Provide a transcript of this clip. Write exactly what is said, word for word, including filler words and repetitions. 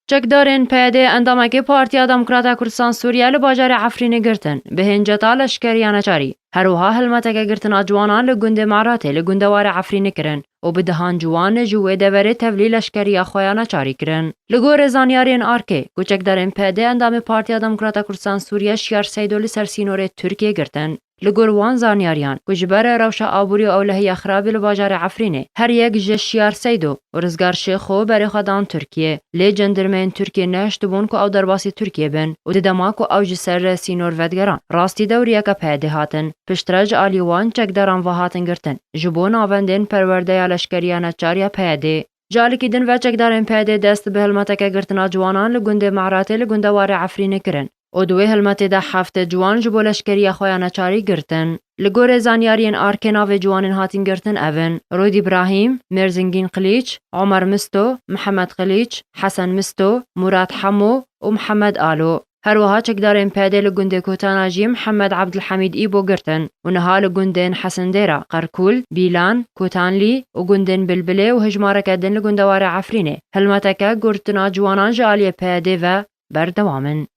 Çekdarên P Y D endamekê Partiya Demokrata Kurdistan Sûriye li bajarê Efrînê girtin, bi hênceta leşkeriya neçarî. Her wiha hilmeteke girtina ciwanan li gundê Meratê li gundewarê Efrînê kirin û bi dehan ciwan ji wê deverê tevlî leşkeriya xwe ya neçarî kirin. Li gorî zanyariyên arkê, ku çekdarên P Y D endamê Partiya Demokrata Kurdistan Sûriye Şiyar Seydo li ser sînorê Tirkiyê girtin. Li gor wan zanyariyan, ku ji ber rewşa aborî û ewlehiya xirabî li bajarê Efrînê, her yek ji Şiyar Seydo û Rizgar Şêxo berê xwe dan Tirkiyê, lê cendirmeyên Tirkiyê nehiştibûn ku ew derbasî Tirkiyê bin û di dema ku ew ji ser sînor vedigeran, rastî dewriyeke P Y D hatin. Piştre ji alî wan çekdaran ve hatin girtin, ji bo navendên perwerdeya leşkeriya neçar ya P Y D. Ji alîkî din ve çekdarên P Y D dest bi hilmeteke girtina ciwanan li gundê Meratê li gundewarê Efrînê kirin û di wê hilmetê de heft ciwan ji bo leşkeriya xwe ya neçarî girtin. Li gorî zanyariyên arkê, navê ciwanên hatin girtin ev in: Rûd Îbrahîm, Mêrzingîn Qilîç, Omer Misto, Mihemed Qilîç, Hesen Misto, Murad Hemo û Mihemed Alo. Her wiha çekdarên P Y D li gundê Kotana jî Mihemed Ebdilhemîd Îbo girtin û niha li gundên Hesindêra, Qerkûl, Bîlan, Kotanlî û gundên Bilbilê û hejmareke din li gundewarê Efrînê hilmeteke girtina ciwanan ji aliyê P Y D ve berdewam in.